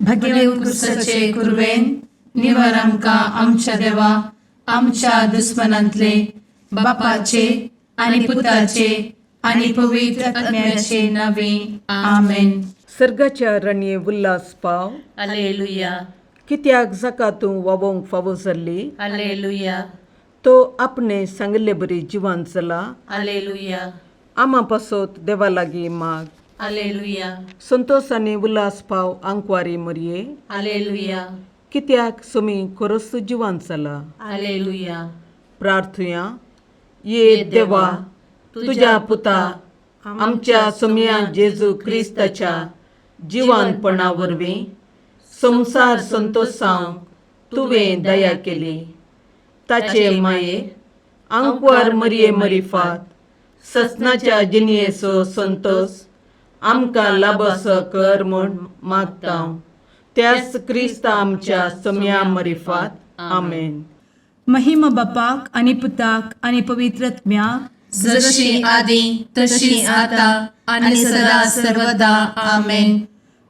भगेवन कुर्साचे कुरवेन निवार आमकां आमच्या देवा आमच्या दुस्मनांतले बापाचे आनी पुताचे आनी पवित्र आत्म्याचे नावे. आमेन. सर्गाच्या रणये उल्हास पाव. अलेलुया. कित्याक जाका तूं वावोवंक फावो जाल्ली, अलेलुया. तो आपणे सांगिल्ले बरी जिवान चला. अलेलुया. आमा पासत देवा लागीं माग. अलेलुया. संतोस आनी उल्हास पाव आंकवारी मरये. अलेलुया. कित्याक सोमी खरोच जिवान चला. अलेलुया. प्रार्थुया. ये देवा, तुज्या पुता आमच्या सोमया जेजू क्रिस्ताच्या जिवानपणा वरवीं संवसार संतोसावंक तुवें दया केली. ताचे माये आंकवार मरये मरिफात ससनाच्या जिणयेचो संतोस आमकां लाबसो कर म्हूण मागता, त्याच क्रिस्ता आमच्या सोमया मरिफात. आमेन. महिमा बापाक आनी पुताक आनी पवित्र आत्म्याक. जशी आदी तशी आता आनी सदा सर्वदा. आमेन.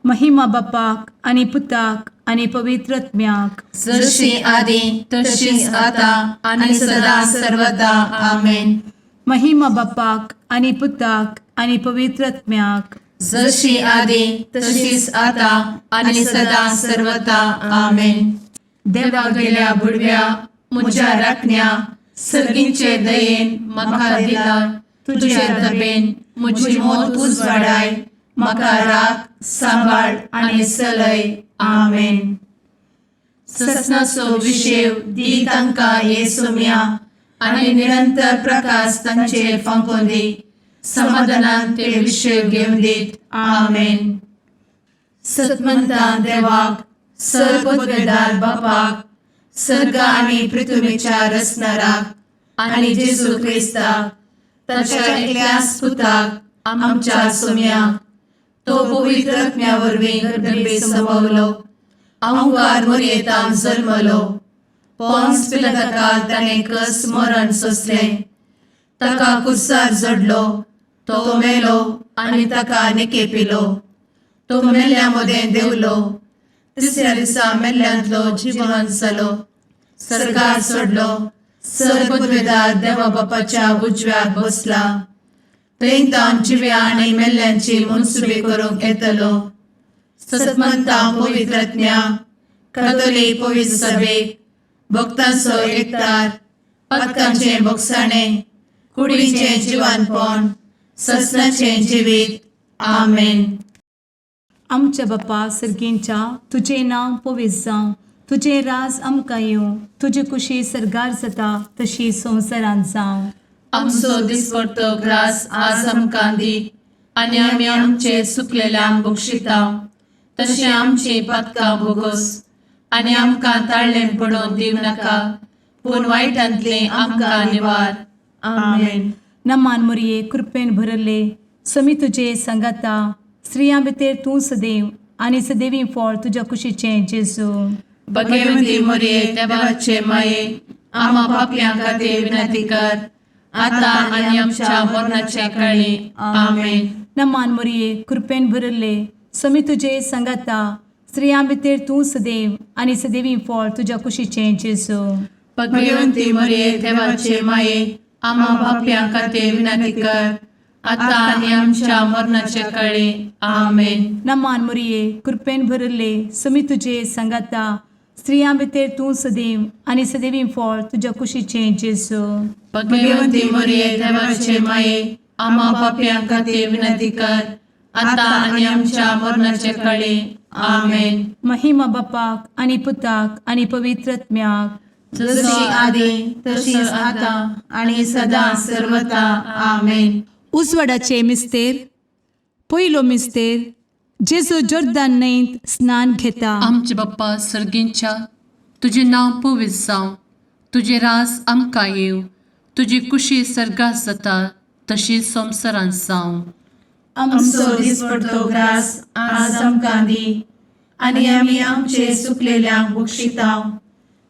महिमा बापाक आनी पुताक आनी पवित्र आत्म्याक. जशी आदी तशीच आता आनी सदा सर्वदा. आमेन. महिमा बापाक आनी पुताक आनी पवित्र आत्म्याक. जशी आदी तशीच आता आनी सदा सर्वदा. आमेन. देवा गेल्या बुडव्या म्हज्या राखण्या, सर्गींचे दयेन म्हाका दिला तुझे दबेन म्हजी मोत उजवाडाय, म्हाका राख, सांबाळ आनी सलय. आमेन. ससनाचो विशेव दी तांकां हे सोम्या आनी निरंतर प्रकाश तांचेर फांकोवन दी, समाधानान ते विशेव घेवन दीत. आमेन. सतमंता देवाक, सर पदवेदार बापाक, सर्ग आनी पृथ्वीच्या रचणाराक आनी जेजू क्रिस्ताक ताच्या एकल्याच पुताक आमच्या सोम्याक, तो पवित्र आत्म्या वरवीं गर्भे संभवलो, अहंकार मोरयेतान जल्मलो, पोन्स पिलाताकाल ताणें कस मरण सोंसलें, ताका कुर्सार जडलो, तो मेलो आनी ताका निकेपिलो, तो मेल्ल्या मदें देवलो, तिसऱ्या दिसा मेल्ल्यांतलो जिवन जालो, सरकार सोडलो, सर पदवेदार देवा बापाच्या उजव्याक बसला, थंय तावन जिव्या आनी मेल्ल्यांची मनसुबी करूंक येतलो. सतमंता पवित्रज्ञा कातोलीक पवित्र सभेक, भक्तांचो एकतार, पातकांचें बोगसाणें, कुडीचें जिवानपण, ससनाचें जिवीत. आमेन. आमच्या बापा सर्गींच्या, तुजें नांव पवित्र जावं, तुजें राज आमकां येवं, तुजी कुशी सर्गार जाता तशी संवसारांत जावं. आमचो दिसपडतो ग्रास आज आमकां दी आनी आमी आमचे सुकलेल्यांक बक्षिता तशें आमची पातकां भोगोस आनी आमकां ताळ्ळें पडोवन दिवं नाका, पूण वायटांतलें आमकां निवार. आमेन. नमान मुरये, कृपेन भरले, समी तुजे सांगाता, स्त्रियां भितर तूं सदैव आनी सदैवी फळ तुज्या कुशीचें जेजू. भगवंती मोरये, देवाचे माये, आमा पापयां खातीर विनंती कर, आतां आनी आमच्या मरणाच्या काळी. आमेन. नमान मुरये, कृपेन भरले, समी तुजे सांगाता, स्त्रियां भितर तूं सदैव आनी सदैवी फळ तुज्या कुशीचें जेजू. भगवंती मोरये, देवाचे माये, आमा पापयां खातीर विनंती कर, आतां आनी आमच्या मरणाच्या काळी. आमेन. नमान मुरये, कृपेन भरले, समी तुजे सांगाता, स्त्रियां भितर तूं सदैव आनी सदैवी फळ तुज्या कुशीचें जेजू. भगवंती मोरये, देवाचे माये, आमा पापयां खातीर विनंती कर, आतां आनी आमच्या मरणाच्या काळी. आमेन. महिमा बापाक आनी पुताक आनी पवित्र आत्म्याक. जशी आदी तशीच आतां आनी सदा सर्वता. आमेन. उजवाडाचे मिस्तेर. पयलो मिस्तेर, जेजू जोर्दान न्हंयत स्नान घेता. आमचे बाप्पा सर्गींच्या, तुजें नांव पवित्र जावं, तुजें राज आमकां येवं, तुजी कुशी सर्गात जाता तशी संवसारांत जावं. आमचो दिसपडतो ग्रास आज आमकां दी आनी आमी आमचे सुकलेल्यांक बक्षिता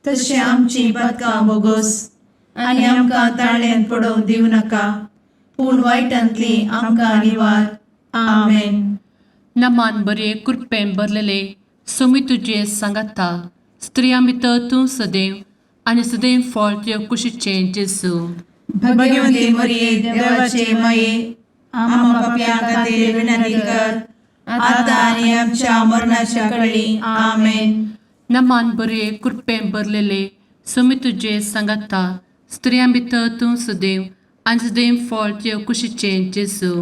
तशें आमची पातकां बोगोस आनी आमकां ताळ्ळेंत पडोवंक दिवं नाका, पूण वायटांतली आमकां निवार. आमेन. नमान बरे, कृपेन भरलेले, सोमी तुजे सांगाता, स्त्रियां भितर तूं सदैव आनी सदैव फळ तुज्या कुशीचें जेजू। भगवती मरिये, देवाचे माये, आम्हा पाप्यां खातीर विनंती कर, आता आनी आमच्या मरणाच्या कळी। आमेन। नमान बरे कृपेन भरलेले, सोमी तुजे सांगाता, स्त्रियां भितर तूं सदैव आनी सदैव फळ तुज्या कुशीचें जेजू।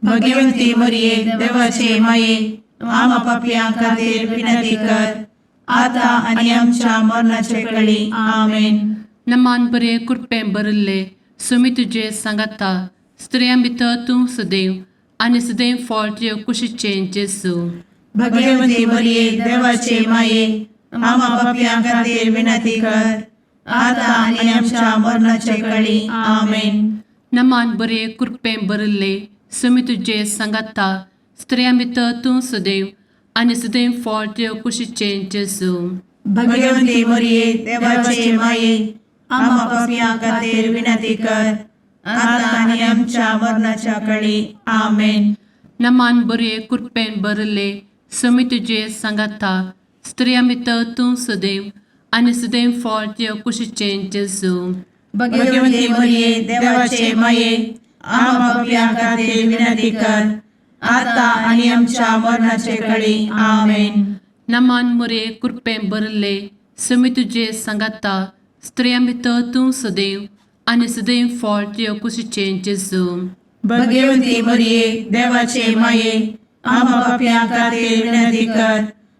भगवती मरिये, देवाचे माये, आम्हा पाप्यां खातीर विनंती कर, आता आनी आमच्या मरणाच्या कळी। आमेन। नमान बरे कृपेन भरिल्ले, सोमी तुजे सांगाता, स्त्रियां भितर तूं सदैव आनी सदैव फळ तुज्या कुशीचें जेजू। भगवती मरिये, देवाचे माये, आम्हा पाप्यां खातीर विनंती कर, आता आनी आमच्या मरणाच्या कळी। आमेन। नमान बरे कृपेन भरिल्ले, सोमी तुजे सांगाता, स्त्रियां भितर तूं सदैव आनी सदैव फळ तुज्या कुशीचें जेजू। भगवती मरिये, देवाचे माये, आम्हा पाप्यां खातीर विनंती कर, आता आनी आमच्या मरणाच्या कळी। आमेन। नमान बरे कृपेन भरिल्ले, सोमी तुजे सांगाता, स्त्रियां भितर तूं सदैव आनी सदैव फळ तुज्या कुशीचें जेजू। भगवती मरिये, देवाचे माये, आम्हा पाप्यां खातीर विनंती कर, आता आनी आमच्या मरणाचे कळी। आमेन। नमान मुरे कृपेन भरिल्ले, सोमी तुजे सांगाता, स्त्रियां भितर तूं सदैव आनी सदैव फळ तुज्या कुशीचें जेजू। भगवती मरिये, देवाचे माये, आम्हा पाप्यां खातीर विनंती कर,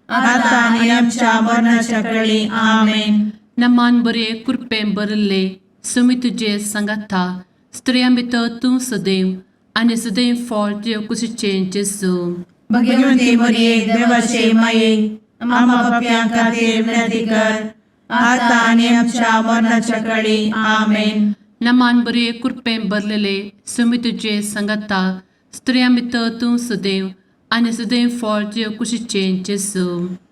आता आनी आमच्या मरणाच्या कळी। आमेन। नमान बरे कृपेन भरिल्ले, सोमी तुजे सांगाता, स्त्रियां भितर तूं सदैव आनी सदैव फळ तुज्या कुशीचें जेजू। भगवती मरिये, देवाचे माये, आम्हा पाप्यां खातीर विनंती कर, आता आनी आमच्या मरणाच्या कळी। आमेन। नमान बरे कृपेन भरलेले, सोमी तुजे सांगाता, स्त्रियां भितर तूं सदैव आनी सदैव फळ तुज्या कुशीचें जेजू।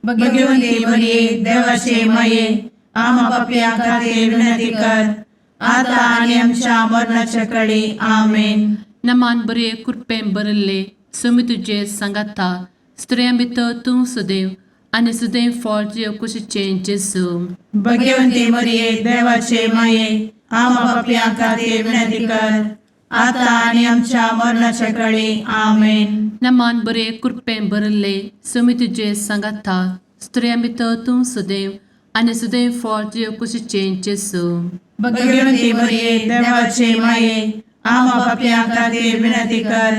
भगवती मरिये, देवाचे माये, आम्हा पाप्यां खातीर विनंती कर, आता आनी आमच्या मरणाच्या कळी। आमेन। नमान बरे कृपेन भरिल्ले, सोमी तुजे सांगाता, स्त्रियां भितर तूं सदैव आनी सदैव फळ तुज्या कुशीचें जेजू। भगवती मरिये, देवाचे माये, आम्हा पाप्यां खातीर विनंती कर, आता आनी आमच्या मरणाच्या कळी। आमेन। नमान बरे कृपेन भरिल्ले, सोमी तुजे सांगाता, स्त्रियां भितर तूं सदैव आनी सदैव फळ तुज्या कुशीचें जेजू। भगवती मरिये, देवाचे माये, आम्हा पाप्यां खातीर विनंती कर,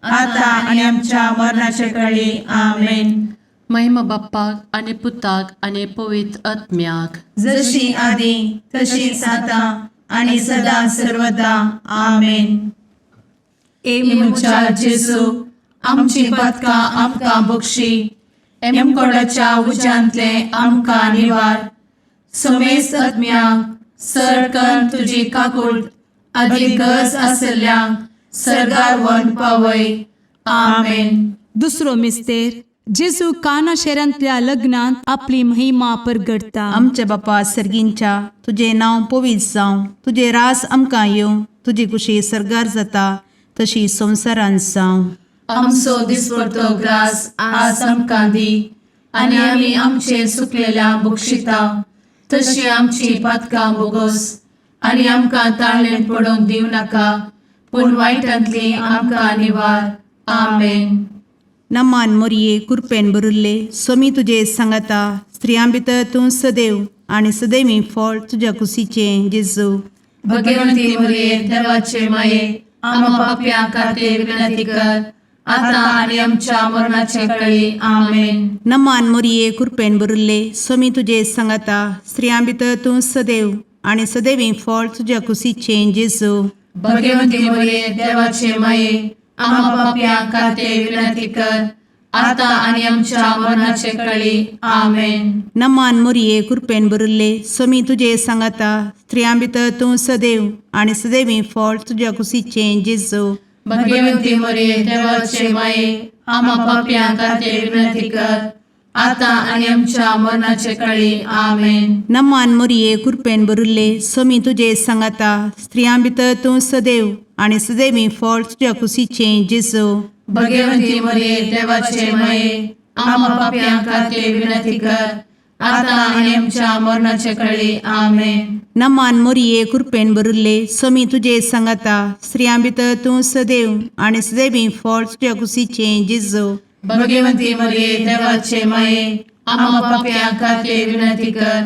आता आनी आमच्या मरणाच्या कळी। आमेन। महिमा बाप्पाक आनी पुताक आनी पवित्र आत्म्याक, जशी आदी तशीच आता आणि सदा सर्वदा। आमेन। म्हज्या जेजू, आमची पदकां आमकां बक्षी, एमकोडाच्या उज्यांतले आमकां निवार, समेस्त आत्म्यांक सरकन तुजी काकूट आदी गरज आशिल्ल्यांक सरगार वन पावय। आमेन। दुसरो मिस्तेर, जेजू काना शहरांतल्या लग्नांत आपली महिमा परगटता। आमच्या बापा सर्गींच्या, तुजें नांव पवित्र जावं, तुजें रास आमकां येवं, तुजी कुशी सर्गार जाता तशी संवसारांत जावं। आमचो दिसपडतो ग्रास आज आमकां दी, आनी आमी आमचे सुकलेल्या बक्षिता तशी आमची पातकां बोगस, आनी आमकां ताळेन पडोवंक दिवं नाका, पूण वायटांतली आमकां निवार। आमेन। नमान मोरये, कुरपेन भरिल्ले, सोमी तुजे सांगाता, स्त्रियां भितर तूं सदैव आनी सदैवी फळ तुज्या कुशीचें जेजू। भगवंती मरिये, देवाचे माये, आम्हा पापयां खातीर विनंती कर, आता आनी आमच्या मरणाचे कळी। आमेन। नमान मोरये, कुरपेन भरिल्ले, सोमी तुजे सांगाता, स्त्रियां भितर तूं सदैव आनी सदैवी फळ तुज्या कुशीचें जेजू। भगवंती मरिये, देवाचे माये, आम्हा पापयां खातीर विनंती कर, आता आनी आमच्या मरणाचे कळी। आमेन। नमान मोरये, कुरपेन भरिल्ले, सोमी तुजे सांगाता, स्त्रियां भितर तूं सदैव आनी सदैवी फळ तुज्या कुशीचें जेजू। भगवंती मरिये, देवाचे माये, आम्हा पापयां खातीर विनंती कर, आता आनी आमच्या मरणाचे कळी। आमेन। नमान मोरये, कुरपेन भरिल्ले, सोमी तुजे सांगाता, स्त्रियां भितर तूं सदैव आनी सदैवी फळ तुज्या कुशीचें जेजू। भगवंती मरिये, देवाचे माये, आमा पापयां खातीर विनंती कर आतां आनी आमच्या मरणाचे कळी. आमेन. नमान मोरये कृपेन भरिल्ले स्वामी तुजे सांगाता स्त्रियां भितर तूं सदैव आनी सदैवी फळ तुज्या कुशीचें जेजू. भगवंती मरिये देवाचे माये आमा पापयां खातीर विनंती कर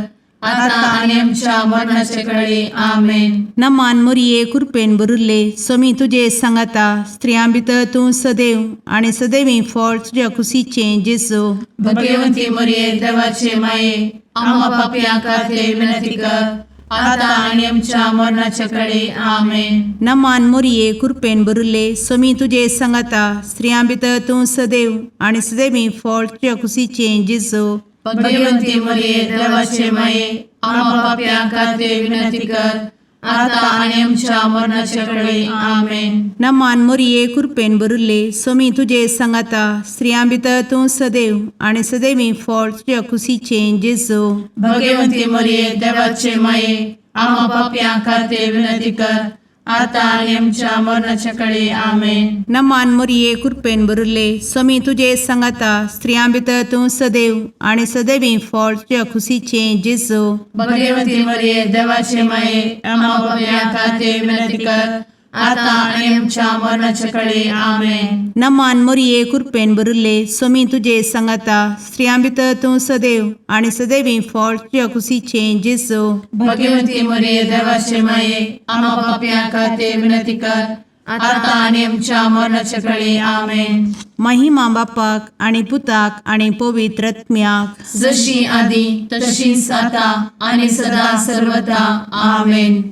आतां आनी आमच्या मरणाचे कळी. आमेन. नमान मोरये कृपेन भरिल्ले स्वामी तुजे सांगाता स्त्रियां भितर तूं सदैव आनी सदैवी फळ तुज्या कुशीचें जेजू. भगवंती मरिये देवाचे माये आमा पापयां खातीर विनंती कर आतां आनी आमच्या मरणाचे कळी. आमेन. नमान मोरये कृपेन भरिल्ले स्वामी तुजे सांगाता स्त्रियां भितर तूं सदैव आनी सदैवी फळ तुज्या कुशीचें जेजू. भगवंती मरिये देवाचे माये आमा पापयां खातीर विनंती कर आतां आनी आमच्या मरणाचे कळी. आमेन. नमान मोरये कृपेन भरिल्ले स्वामी तुजे सांगाता स्त्रियां भितर तूं सदैव आनी सदैवी फळ तुज्या कुशीचें जेजू. भगवंती मरिये देवाचे माये आमा पापयां खातीर विनंती कर आतां आनी आमच्या मरणाचे कळी. आमेन. नमान मोरये कृपेन भरिल्ले स्वामी तुजे सांगाता स्त्रियां भितर तूं सदैव आनी सदैवी फळ तुज्या कुशीचें जेजू. भगवंती मरिये देवाचे माये आमा पापयां खातीर विनंती कर आतां आनी आमच्या मरणाचे कळी. आमेन. नमान मोरये कृपेन भरिल्ले स्वामी तुजे सांगाता स्त्रियां भितर तूं सदैव आनी सदैवी फळ तुज्या कुशीचें जेजू. भगवंती मरिये देवाचे माये आमा पापयां खातीर विनंती कर आतां आनी आमच्या मरणाचे कळी. आमेन. महिमा बापाक आनी पुताक आनी पवित्र आत्म्याक. जशी आदी तशीच आता आणि सदा सर्वदा. आमेन.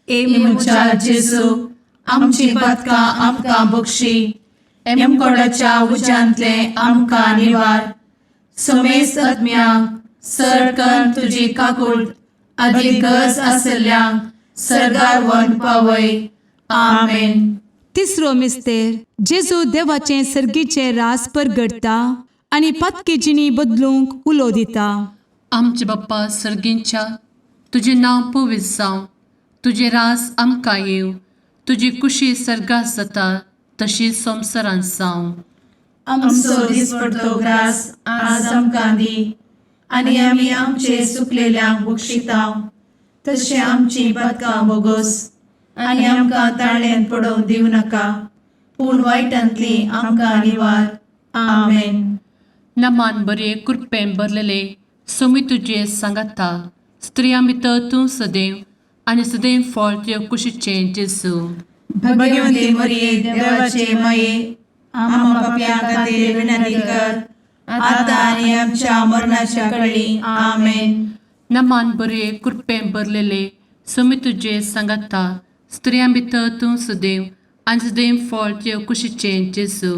ए म्हज्या जेजू आमची पातकां आमकां बक्षी एमकोडाच्या उज्यांतले आमकां निवार समेस्त आत्म्यांक सरकन तुजी काकूट आदी गरज आसल्ल्यांक सरगार वन पावय. आमेन. तिसरो मिस्तेर जेजू देवाचें सर्गीचें रास परगटता आनी पातकी जिणी बदलूंक उलो दिता. आमचे बाप्पा सर्गींच्या तुजें नांव पवित्र जावं, तुजें रास आमकां येवं, तुजी कुशी सर्गात जाता तशी संवसारांत जावं. आमचो दिसपडतो ग्रास आज आमकां दी आनी आमी आमचे सुकलेल्यांक बक्षितांव तशें आमची पातकां बोगोस आनी आमकां ताळ्यान पडोवंक दिवं नाका पूण वायटांतली आमकां निवार. आमेन. नमान बरे कृपेन भरलेले सोमी तुजे सांगाता स्त्रियां भितर तूं सदैव आनी सदैव फळ तुज्या कुशीचें जेजू. भगवंती मरिये देवाचे माये आमा पापयां खातीर विनंती कर आतां आनी आमच्या मरणाच्या कळी. आमेन. नमान बरे कृपेन भरलेले सोमी तुजे सांगाता स्त्रियां भितर तूं सदैव आनी सदैव फळ तुज्या कुशीचें जेजू.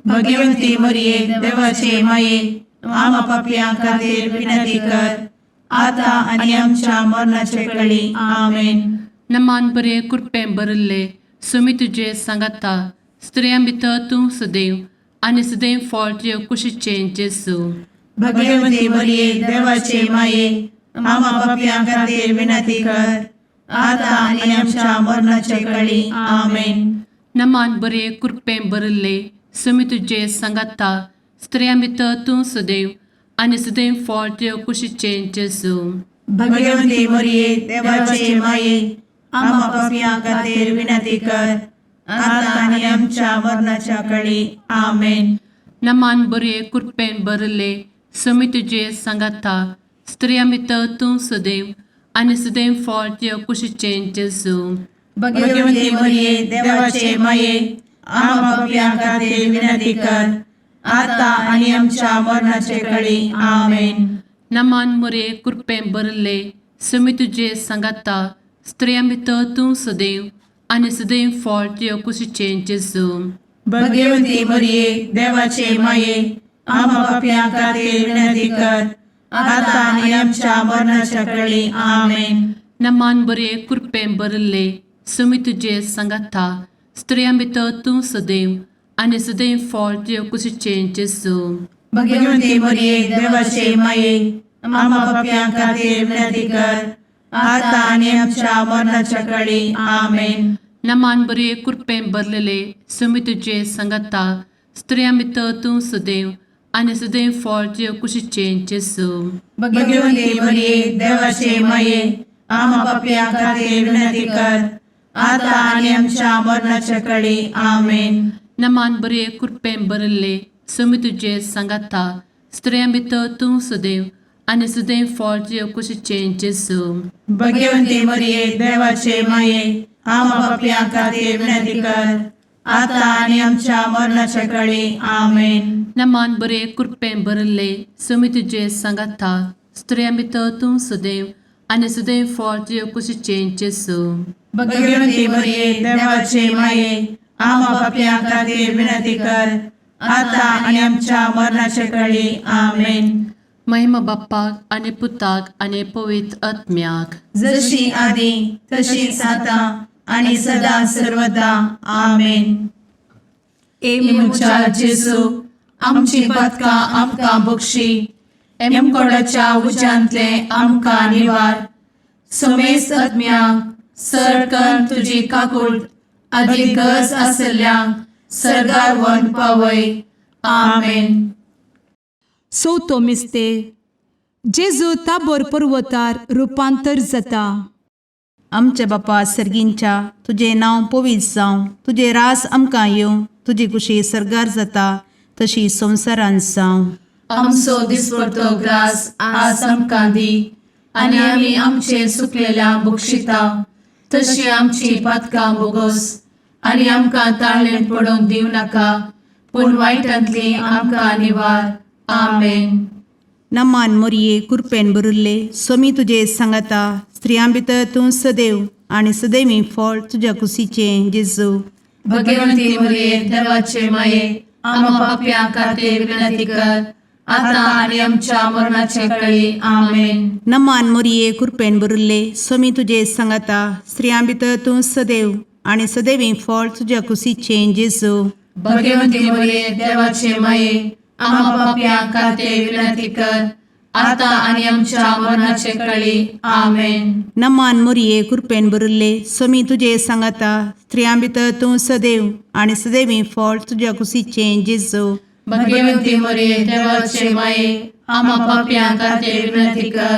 भगवंती मरिये देवाचे माये आमा पापयां खातीर विनंती कर आतां आनी आमच्या मरणाचे कळी. आमेन. नमान बरे कृपेन भरिल्ले सोमी तुजे सांगाता स्त्रियां भितर तूं सदैव आनी सदैव फळ तुज्या कुशीचें जेजू. भगवंती मरिये देवाचे माये आमा पापयां खातीर विनंती कर आतां आनी आमच्या मरणाचे कळी. आमेन. नमान बरे कृपेन भरिल्ले सोमी तुजे सांगाता स्त्रियां भितर तूं सदैव आनी सदैव फळ तुज्या कुशीचें जेजू. भगवंती मरिये देवाचे माये आमा पापयां खातीर विनंती कर आतां आनी आमच्या मरणाच्या कळी. आमेन. नमान बरे कृपेन भरिल्ले सोमी तुजे सांगाता स्त्रियां भितर तूं सदैव आनी सदैव फळ तुज्या कुशीचें जेजू. भगवंती मरिये देवाचे माये आमा पापयां खातीर विनंती कर आतां आनी आमच्या मरणाचे कळी. आमेन. नमान मोरे कृपेन भरिल्ले सोमी तुजे सांगाता स्त्रियां भितर तूं सदैव आनी सदैव फळ तुज्या कुशीचें जेजू. भगवंती मरिये देवाचे माये आमा पापयां खातीर विनंती कर आतां आनी आमच्या मरणाच्या कळी. आमेन. नमान बरे कृपेन भरिल्ले सोमी तुजे सांगाता स्त्रियां भितर तूं सदैव आनी सदैव फळ तुज्या कुशीचें जेजू. भगवंती मरिये देवाचे माये आमा पापयां खातीर विनंती कर आतां आनी आमच्या मरणाच्या कळी. आमेन. नमान बरे कृपेन भरलेले सोमी तुजे सांगाता स्त्रियां भितर तूं सदैव आनी सदैव फळ तुजे कुशीचें जेजू. भगवंती मरिये, देवाचे माये, आमा पापयां खातीर विनंती कर, आता आनी आमच्या मरणाच्या कडी. आमेन. नमान बरे कृपेन भरिल्ले, स्वामी तुजे सांगाता, स्त्रियां भितर तूं सदैव आनी सदैव फळ तुजे कुशीचें जेजू. भगवंती मरिये, देवाचे माये, आमा पापयां खातीर विनंती कर, आता आनी आमच्या मरणाच्या कडी. आमेन. नमान बरे कृपेन भरिल्ले, स्वामी तुजे सांगाता, स्त्रियां भितर तूं सदैव आनी सदैव फळ तुजे कुशीचें जेजू. भगवंती मरिये, देवाचे माये, आमा पापयां खातीर विनंती कर, आता आनी आमच्या मरणाच्या कडी. आमेन. महिमा बाप्पाक आनी पुताक आनी पवित्र आत्म्याक. जशी आदी तशीच आता आणि सदा सर्वदा. आमेन. ए म्हज्या जेजू, आमची पातकां आमकां बक्षी, एमकोडाच्या उज्यांतले आमकां निवार, समेस्त आत्म्यांक सरकन तुजी काकूट आदी गरज आसल्ल्यांक सर्गार व्हरून पावय. आमेन. चवथो मिस्तेर, जेजू ताबोर पर्वतार रुपांतर जाता. आमच्या बापा सर्गींच्या, तुजें नांव पवित्र जावं, तुजें रास आमकां येवं, तुजी कुशी सर्गार जाता तशी संवसारांत जावं. आमचो दिसपडतो ग्रास आज आमकां दी, आनी आमी आमचे सुकलेल्या बक्षिता तशी आमची पातकां बोगस, आनी आमकां ताळेन पडोवंक दिवं नाका, पूण वायटांतली आमकां निवार. आमेन. नमान मोरये, कुरपेन भरिल्ले, स्वामी तुजे सांगाता, स्त्रियां भितर तूं सदैव आनी सदैवी फळ तुज्या कुशीचें जेजू. भगवंती मरिये, देवाचे माये, आमा पापयां खातीर विनंती कर, आता आनी आमच्या मरणाच्या कळी. आमेन. नमान मोरये, कुरपेन भरिल्ले, स्वामी तुजे सांगाता, स्त्रियां भितर तूं सदैव आनी सदैवी फळ तुज्या कुशीचें जेजू. भगवंती मरिये, देवाचे माये, आमा पापयां खातीर विनंती कर, आता आनी आमच्या मरणाचे कळी. आमेन. नमान मोरये, कुरपेन भरिल्ले, स्वामी तुजे सांगाता, स्त्रियां भितर तूं सदैव आनी सदैवी फळ तुज्या कुशीचें जेजू. भगवंती मरिये, देवाचे माये, आमा पापयां खातीर विनंती कर,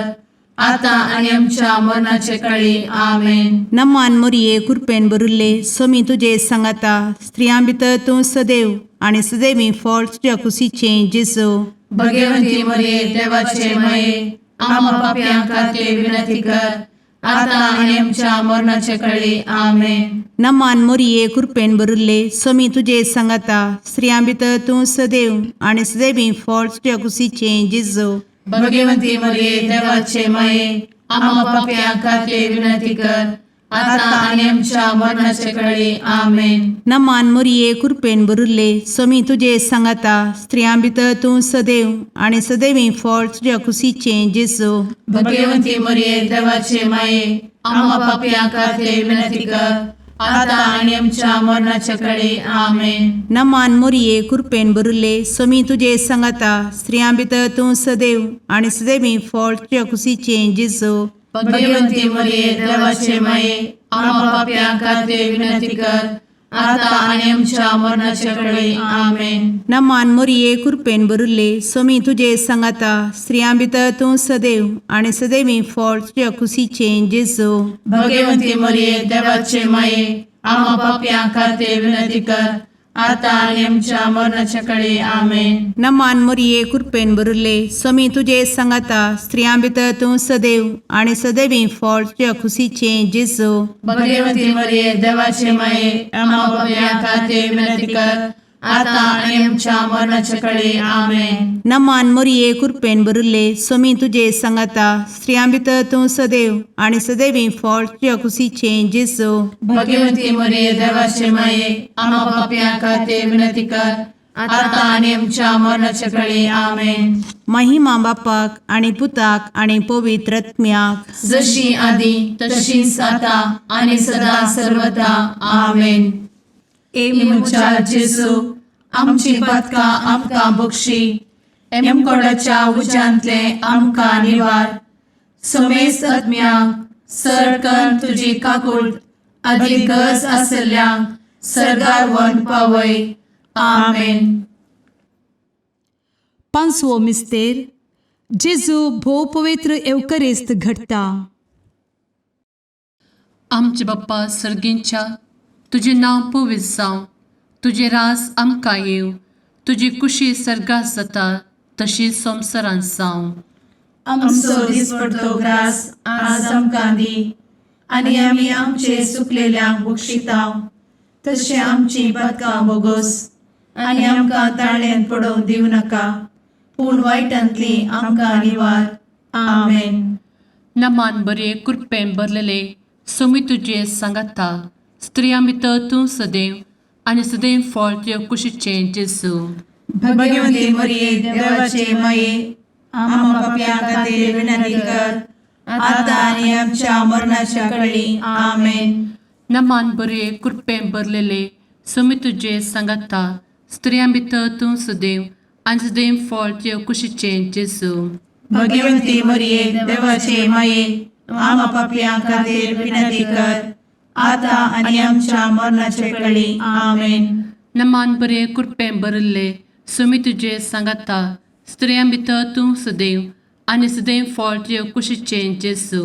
आता आनी आमच्या मरणाचे कळी. आमेन. नमान मोरये, कुरपेन भरिल्ले, स्वामी तुजे सांगाता, स्त्रियां भितर तूं सदैव आनी सदैवी फळ तुज्या कुशीचें जेजू. भगवंती मरिये, देवाचे माये, आमा पापयां खातीर विनंती कर, आता आनी आमच्या मरणाचे कळी. आमेन. नमान मोरये, कुरपेन भरिल्ले, स्वामी तुजे सांगाता, स्त्रियां भितर तूं सदैव आनी सदैवी फळ तुज्या कुशीचें जेजू. भगवंती मरिये, देवाचे माये, आमा पापयां खातीर विनंती कर, आता आनी आमच्या मरणाचे कळी. आमेन. नमान मोरये, कुरपेन भरिल्ले, स्वामी तुजे सांगाता, स्त्रियां भितर तूं सदैव आनी सदैवी फळ तुज्या कुशीचें जेजू. भगवंती मरिये, देवाचे माये, आमा पापयां खातीर विनंती कर, आता आनी आमच्या मरणाच्या कळी. आमेन. नमान मोरये, कुरपेन भरिल्ले, स्वामी तुजे सांगाता, स्त्रियां भितर तूं सदैव आनी सदैवी फळ तुज्या कुशीचें जेजू. भगवंती मरिये, देवाचे माये, आमा पापयां खातीर विनंती कर, आता आनी आमच्या मरणाच्या कळी. आमेन. नमान मोरये, कुरपेन भरिल्ले, स्वामी तुजे सांगाता, स्त्रियां भितर तूं सदैव आनी सदैवी फळ तुज्या कुशीचें जेजू. भगवंती मरिये, देवाचे माये, आमा पापयां खातीर विनंती कर, आता आनी आमच्या मरणाच्या कळी. आमेन. नमान मोरये, कुरपेन भरिल्ले, स्वामी तुजे सांगाता, स्त्रियां भितर तूं सदैव आनी सदैवी फळ तुज्या कुशीचें जेजू. भगवंती मरिये, देवाचे माये, आमा पापयां खातीर विनंती कर, आता आनी आमच्या मरणाच्या कळी. आमेन. नमान मोरये, कुरपेन भरिल्ले, स्वामी तुजे सांगाता, स्त्रियां भितर तूं सदैव आनी सदैवी फळ तुज्या कुशीचें जेजू. भगवंती मरिये, देवाचे माये, आमा पापयां खातीर विनंती कर, आता आनी आमच्या मरणाच्या कळी. आमेन. महिमा बापाक आनी पुताक आनी पवित्र आत्म्याक. जशी आदी तशीच आता आणि सदा सर्वदा. आमेन. ए म्हज्या जेजू, आमची पातकां आमकां बक्षी, एमकोडाच्या उज्यांतले आमकां निवार, समेस्त आत्म्यांक सरकन तुजी काकूट आदी गरज आसल्ल्यांक सर्गार व्हरून पावय. आमेन. पांचवो मिस्तेर जेजू भोव पवित्र एवकरेस्त घडटा. आमचे बाप्पा सर्गींच्या, तुजें नांव पवित्र जावं, तुजें राज आमकां येवं, तुजी कुशी सर्गात जाता तशी संवसारांत जावं. आमचो दिसपडतो ग्रास आज आमकां दी आनी आमी आमचे सुकलेल्यांक बक्षिता तशें आमची पदकां बोगोस आनी आमकां ताळ्यान पडोवंक दिवं नाका पूण वायटांतली आमकां निवार. आमेन. नमान बरे कृपेन भरलेले, सोमी तुजे सांगाता, स्त्रियां भितर तूं सदैव आनी सदैव फळ तुजे कुशीचें जेजू. भगवंती मरिये, देवाचे माये, आम्हा पापयां खातीर विनंती कर आता आनी आमच्या मरणाच्या कळी. आमेन. नमान बरे कृपेन भरलेले, सोमी तुजे सांगाता, स्त्रियां भितर तूं सदैव आनी सदैव फळ तुजे कुशीचें जेजू. भगवंती मरिये, देवाचे माये, आम्हा पापयां खातीर विनंती कर आता आनी आमच्या मरणाच्या कळी. आमेन. नमान बरे कृपेन भरिल्ले, सोमी तुजे सांगाता, स्त्रियां भितर तूं सदैव आनी सदैव फळ तुजे कुशीचें जेजू.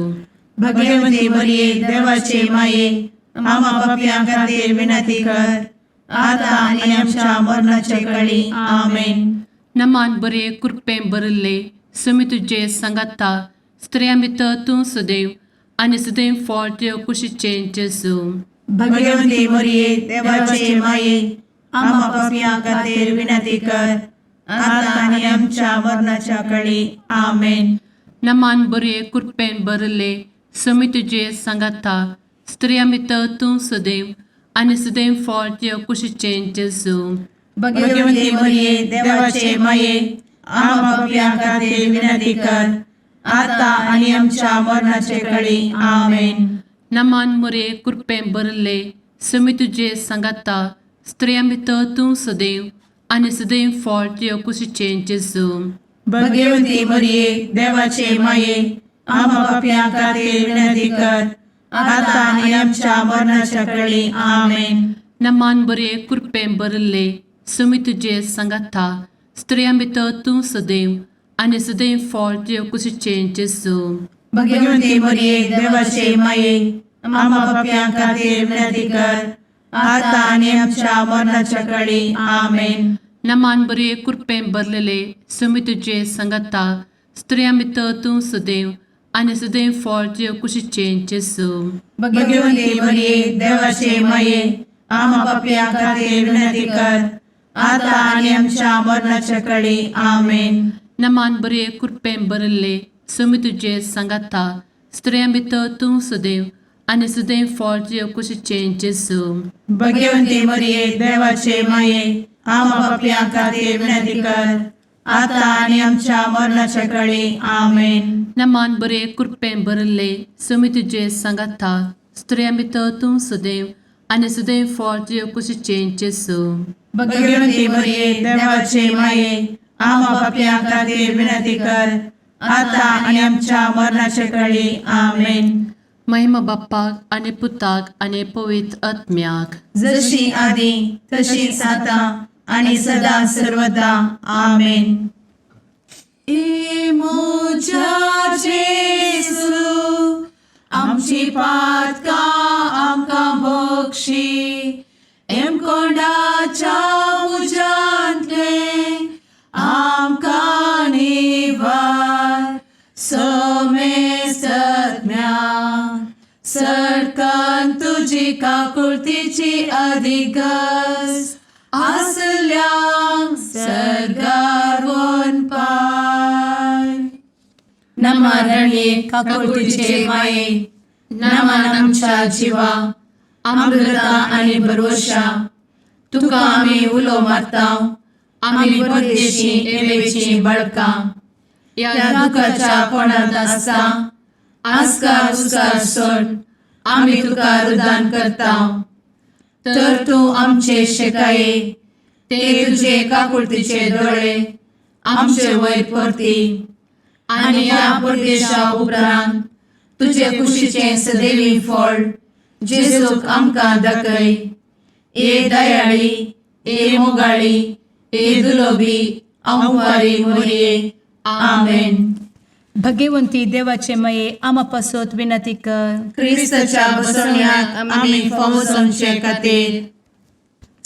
भगवंती मरिये, देवाचे माये, आम्हा पापयां खातीर विनंती कर आता आनी आमच्या मरणाच्या कळी. आमेन. नमान बरे कृपेन भरिल्ले, सोमी तुजे सांगाता, स्त्रियां भितर तूं सदैव आनी सदैव फळ तुजे कुशीचें जेजू. भगवंती मरिये, देवाचे माये, आम्हा पापयां खातीर विनंती कर आता आनी आमच्या मरणाच्या कळी. आमेन. नमान बरे कृपेन भरिल्ले, सोमी तुजे सांगाता, स्त्रियां भितर तूं सदैव आनी सदैव फळ तुजे कुशीचें जेजू. भगवंती मरिये, देवाचे माये, आम्हा पापयां खातीर विनंती कर आता आनी आमच्या मरणाचे कळी. आमेन. नमान मुरे कृपेन भरिल्ले, सोमी तुजे सांगाता, स्त्रियां भितर तूं सदैव आनी सदैव फळ तुजे कुशीचें जेजू. भगवंती मरिये, देवाचे माये, आम्हा पापयां खातीर विनंती कर आता आनी आमच्या मरणाच्या कळी. आमेन. नमान बरे कृपेन भरिल्ले, सोमी तुजे सांगाता, स्त्रियां भितर तूं सदैव आनी सदैव फळ तुजे कुशीचें जेजू. भगवंती मरिये, देवाचे माये, आम्हा पापयां खातीर विनंती कर आता आनी आमच्या मरणाच्या कळी. आमेन. नमान बरे कृपेन भरलेले, सोमी तुजे सांगाता, स्त्रियां भितर तूं सदैव आनी सदैव फळ तुजे कुशीचें जेजू. भगवंती मरिये, देवाचे माये, आम्हा पापयां खातीर विनंती कर आता आनी आमच्या मरणाच्या कळी. आमेन. नमान बरे कृपेन भरिल्ले, सोमी तुजे सांगाता, स्त्रियां भितर तूं सदैव आनी सदैव फळ तुजे कुशीचें जेजू. भगवंती मरिये, देवाचे माये, आम्हा पापयां खातीर विनंती कर आता आनी आमच्या मरणाच्या कळी. आमेन. नमान बरे कृपेन भरिल्ले, सोमी तुजे सांगाता, स्त्रियां भितर तूं सदैव आनी सदैव फळ तुजे कुशीचें जेजू. भगवंती मरिये, देवाचे माये, आम्हा पापयां खातीर विनंती कर आता आनी आमच्या मरणाच्या कळी. आमेन. महिमा बाप्पाक आनी पुताक आनी पवित्र आत्म्याक, जशी आदी तशीच आता आणि सदा सर्वदा. आमेन. ए म्हज्या जेजू, आमची पातकां आमकां बक्षी, एमकोंडाच्या उज्यांतलें आमकां निवार. समेस्तज्ञा सरकान तुजी काकुळतीची अधिगस आसल्यांक सर्गार वनपाय. नमरणये काकुळतीचे माये, नमन आमच्या जिवा, अमृता आनी भरवशा, तुका आमी उलो मारता, आमी परदेशी एवेची बळकां ह्या ह्या दुखाच्या कोणांत आसता आस्कार उस्कार सोड आमी तुका रुदान करता. तर तूं आमचे शेकाये ते तुजे काकुळतीचे दोळे आमचे वयर परती आनी ह्या परदेशा उपरांत तुजे कुशीचें सदैवी फळ जेजूक आमकां दाखय. ए दयाळी, ए मोगाळी, ए दुलोबी आंवकारी मोरये. आमेन. भगवंती देवाचे मये आमा पासत विनंती कर. क्रिस्ताच्या बसवण्याक आमी फावो जावचे खातीर.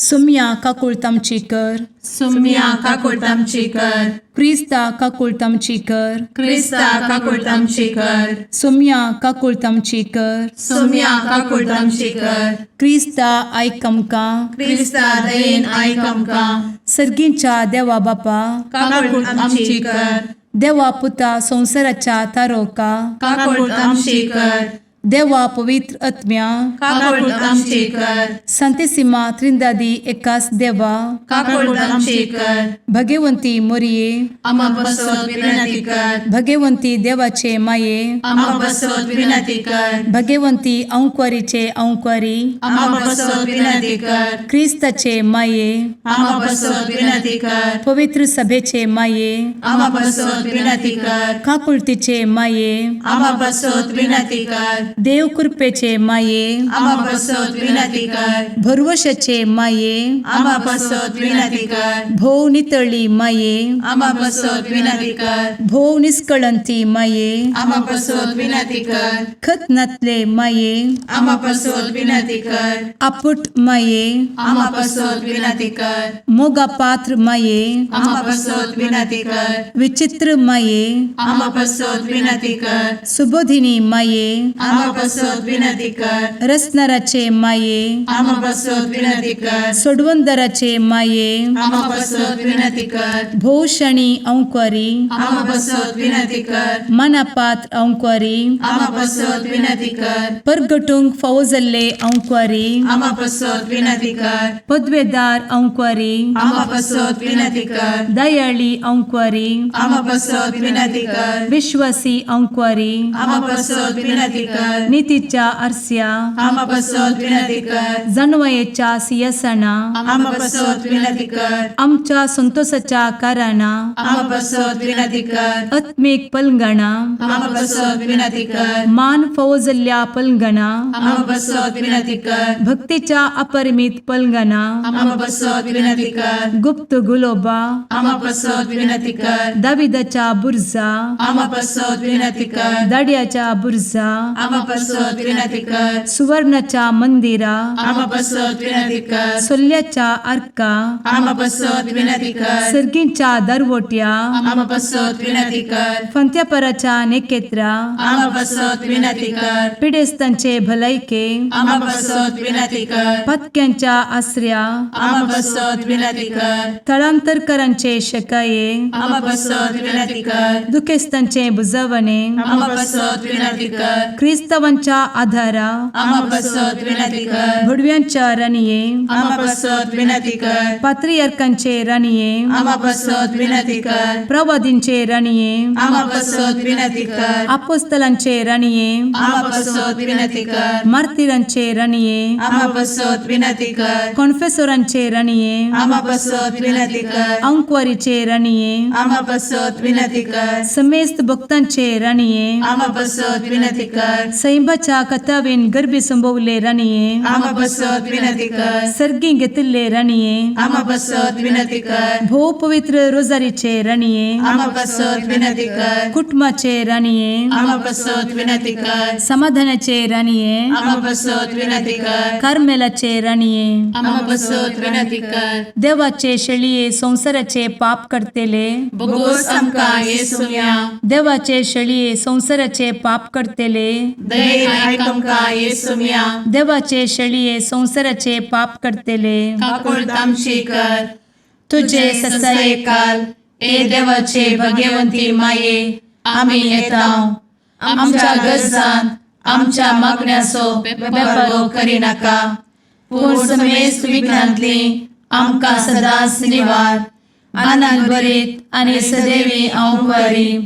सुम्या काकुळट आमची कर. सुम्या काकुळट आमची कर. क्रिस्ता काकुळट आमची कर. क्रिस्ता काकुळट आमची कर. सुम्या काकुळट आमची कर. सुम्या काकुळट आमची कर. क्रिस्ता आयक आमकां. क्रिस्ता दयेन आयक आमकां. सर्गींच्या देवा बापा, काकुळट आमची कर. देवा पुता संवसाराच्या तारोका, काकुळट आमची कर. देवा पवित्र आत्म्या, काकुळट आमची कर. संतेसिमा त्रिंदादी एकास देवा, काकुळट आमची कर. भगवंती मोरये, आमा पासत विनंती कर. भगवंती देवाचे माये, आमा पासत विनंती कर. भगवंती अंक्वारीचे अंक्वारी, आमा पासत विनंती कर. क्रिस्ताचे माये, आमा पासत विनंती कर. पवित्र सभेचे माये, आमा पासत विनंती कर. काकुळतीचे माये, आमा पासत विनंती कर. देव कृपेचे माये, आमा पासत विनंती कर. भरवशाचे माये, आमा पासत विनंती कर. भोव नितळी माये, आमा पासत विनंती कर. भोव निस्कळंती माये, आमा पासत विनंती कर. खत नातले माये, आमा पासत विनंती कर. आपुट माये, आमा पासत विनंती कर. मोगा पात्र माये, आमा पासत विनंती कर. विचित्र माये, आमा पासत विनंती कर. सुबोधिनी माये, आमा पासत विनंती कर. रसनाराचे माये, आमा पासत विनंती कर. सोडवंदराचे माये, आमा पासत विनंती कर. भोवशणी अंक्वारी, आमा पासत विनंती कर. मनापात्र अंक्वारी, आमा पासत विनंती कर. परगटूंक फावो जाल्ले अंक्वारी, आमा पासत विनंती कर. पदवेदार अंक्वारी, आमा पासत विनंती कर. दयाळी अंक्वारी, आमा पासत विनंती कर. विश्वासी अंक्वारी, आमा पासत विनंती कर. नितीच्या आरस्या, आमा पासत विनंती कर. जानवयेच्या सियासना, आमा पासत विनंती कर. आमच्या संतोषाच्या कारणा, आमा पासत विनंती कर. आत्मीक पलंगणा, आमा पासत विनंती कर. मान फावो जाल्ल्या पलंगणा, आमा पासत विनंती कर. भक्तीच्या अपरिमित पलंगणा, आमा पासत विनंती कर. गुप्त गुलोबा, आमा पासत विनंती कर. दाविदाच्या बुर्जा, आमा पासत विनंती कर. दाड्याच्या बुर्जा, आमा पासत विनंती कर. सुवर्णाच्या मंदिरा, आमा पासत विनंती कर. सोल्ल्याच्या आर्का, आमा पासत विनंती कर. सर्गींच्या दरवट्या, आमा पासत विनंती कर. फंत्यापराच्या नेकेत्रा, आमा पासत विनंती कर. पिडेस्तांचे भलायके, आमा पासत विनंती कर. पत्क्यांच्या आसऱ्या, आमा पासत विनंती कर. थळांतरकरांचे शकाये, आमा पासत विनंती कर. दुखेस्तांचे बुजवणे, आमा पासत विनंती कर. क्रिस्तावांच्या आधारा, आमा पासत विनंती कर. भुडव्यांच्या राणये, आमा पासत विनंती कर. पात्रियार्कांचे राणये, आमा पासत विनंती कर. प्रवादींचे राणये, आमा पासत विनंती कर. आपोस्तलांचे राणये, आमा पासत विनंती कर. मार्तिरांचे राणये, आमा पासत विनंती कर. कॉन्फेसोरांचे राणये, आमा पासत विनंती कर. अंक्वारीचे राणये, आमा पासत विनंती कर. समेस्त भक्तांचे राणये, आमा पासत विनंती कर. सैंबाच्या कथावेन गर्भी संभवले राणये, आमा पासत विनंती कर. सर्गी घेतिल्ले राणये, आमा पासत विनंती कर. भोव पवित्र रोजारीचे राणये, आमा पासत विनंती कर. कुटुंबाचे राणये, आमा पासत विनंती कर. समाधानाचे राणये, आमा पासत विनंती कर. कार्मेलाचे राणये, आमा पासत विनंती कर. देवाचे शेळये संवसाराचे पाप करतेले, बोगोस आमकां येसुम्या. देवाचे शेळये संवसाराचे पाप करतेले, दयेन आयक आमकां येसुम्या. देवाचे शेळये संवसाराचे पाप करतेले, काकुळट आमची कर. तुझे तुझे ससाये ससायकाल ए देवाचे भगवंती माये, आमी येता आमच्या गरजान आमच्या मागण्याचो बेपारो करिनाका, पूण समेस्त विघ्नांतली आमकां सदांच निवार. आनंद भरीत आनी सदैवी अंवकारी.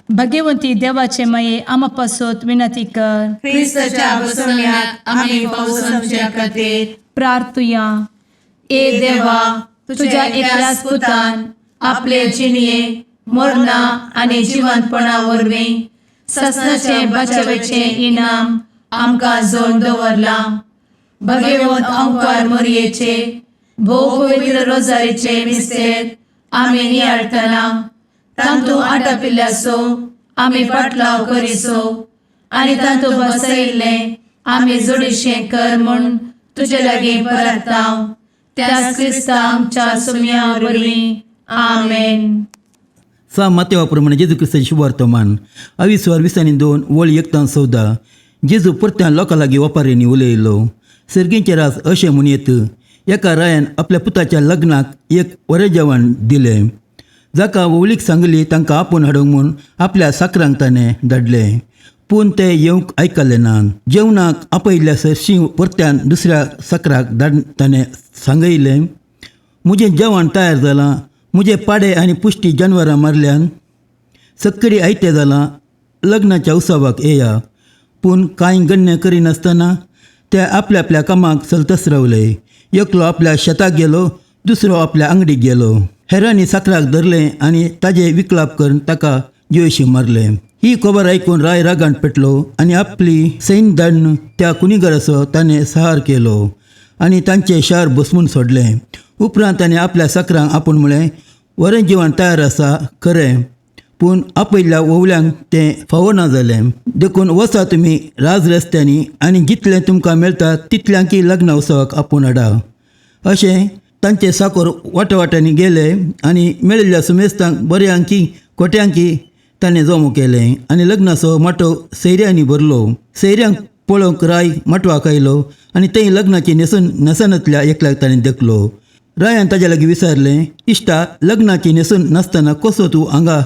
भगवंती देवाचे माये आमा पासत विनंती कर. क्रिस्ताच्या बसवण्याक आमी फावो जावचे खातीर. प्रार्थुया. ए देवा, तुझ्या एकल्याच पुतान आपले जिणये मरणा आनी जिवंतपणा वरवीं ससनाचे बचावेचे इनाम आमकां जोड दवरलां. भगवंत अंकार मोरयेचे भोव पवित्र रोजारीचे मिस्तेर आमी नियाळटना तांतू आटापिल्ल्याचो आमी पाटलाव करिसो आनी तांतू बसयिल्लें आमी जोडीशें कर म्हूण तुजे लागीं परताव त्याच क्रिस्ता आमच्या सुमया वरवीं. आमेन. सा मातेवा प्रमाणे जेजू क्रिस्ताचें शुभवर्तमान अविस्वार 22 वळ 1 14. जेजू परत्यान लोकां लागीं ओपारींनी उलयलो. सर्गींचे रास अशें म्हूण येत, एका रायान आपल्या पुताच्या लग्नाक एक बरें जेवण दिलें. जाका व्होंवळीक सांगली तांकां आपोवन हाडूंक म्हूण आपल्या साकरांक ताणें धाडले, पूण ते येवंक आयकले ना. जेवणाक आपयल्ल्या सरशी परत्यान दुसऱ्या साकराक धाड ताणें सांगयलें, म्हजें जेवण तयार जालां, म्हजे पाडे आनी पुश्टी जानवरां मारल्यान, सक्कडी आयतें जालां, लग्नाच्या उत्सवाक येया. पूण कांय गण्य करिनासतना ते आपल्या आपल्या कामाक चलतच रावले. एकलो आपल्या शेताक गेलो, दुसरो आपल्या आंगडीक गेलो. हेरांनी साकराक धरलें आनी ताजे विकलाप करून ताका जिवेशी मारलें. ही खबर आयकून राय रागान पेटलो आनी आपली सैन्य धाडून त्या कुनिगराचो ताणें सहार केलो आनी तांचें शार भस्मून सोडलें. उपरांत ताणें आपल्या साकरांक आपोवन म्हळें, वरें जेवण तयार आसा खरें, पूण आपयल्ल्या ओवल्यांक तें फावना जालें. देखून वचा तुमी राज रस्त्यांनी आनी जितलें तुमकां मेळटा तितल्यांकी लग्न उत्सवाक आपोवन हाडा. अशें तांचे साकोर वाटावाटांनी गेले आनी मेळिल्ल्या सुमेस्तांक बऱ्यांकी खोट्यांकी ताणें जमो केलें आनी लग्नाचो माटव सैऱ्यांनी भरलो. सैऱ्यांक पळोवंक राय माटवाक आयलो आनी थंय लग्नाची न्हेसून न्हेसनातल्या एकल्याक ताणें देखलो. रायान ताज्या लागीं विचारलें, इश्टा, लग्नाची न्हेसून नासतना कसो तूं हांगा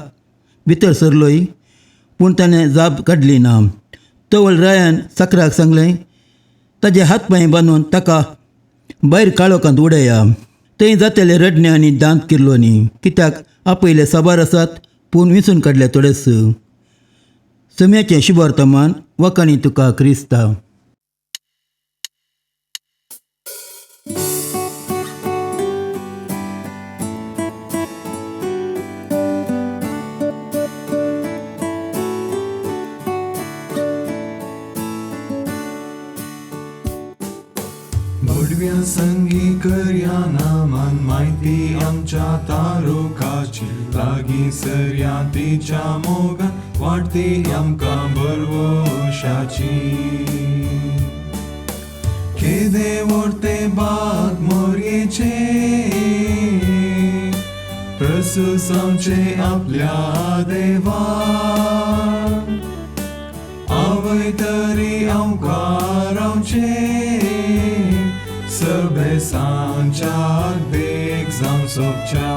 भितर सरलोय? पूण ताणें जाप काडली ना. तवळ रायान साकराक सांगलें, ताजे हात पांय बांदून ताका भायर काळोखांत उडया. थंय जातले रडणे आनी दांत किरलोनी. कित्याक आपयले साबार आसात, पूण विंचून काडले थोडेच. सम्याचें शुभवर्तमान. वखाणी तुका क्रिस्ता. भडव्या संगी करया नामान म्हायती आमच्या तारुकाची, लागीं सरया तिच्या मोगान वाडटी आमकां बरवशाची. केदे व्हडते बाग मोरयेचे, प्रसूस आमचे आपल्या देवा, आवय तरी आमकां रावचे सगळे देख जावं सोबच्या.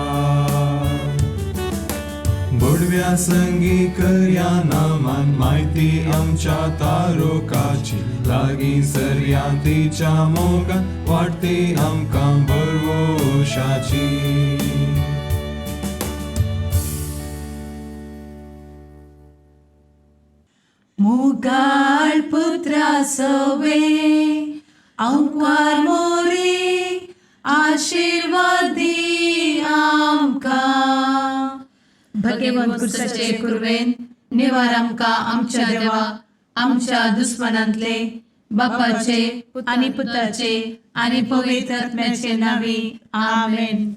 बोडव्या संगी करया नामान म्हायती आमच्या तारुकाची, लागीं सरया तिच्या मोगान वाडटी आमकां बरवशाची. मुगाळ पुत्रा सवे आंकवार मोरी आशिर्वादी आमकां. भगवंत कुर्साचे कुर्वेन निवार आमकां आमच्या देवा आमच्या दुस्मनांतले, बापाचे आनी पुताचे आनी पवित्र आत्म्याचे नावी. आमेन.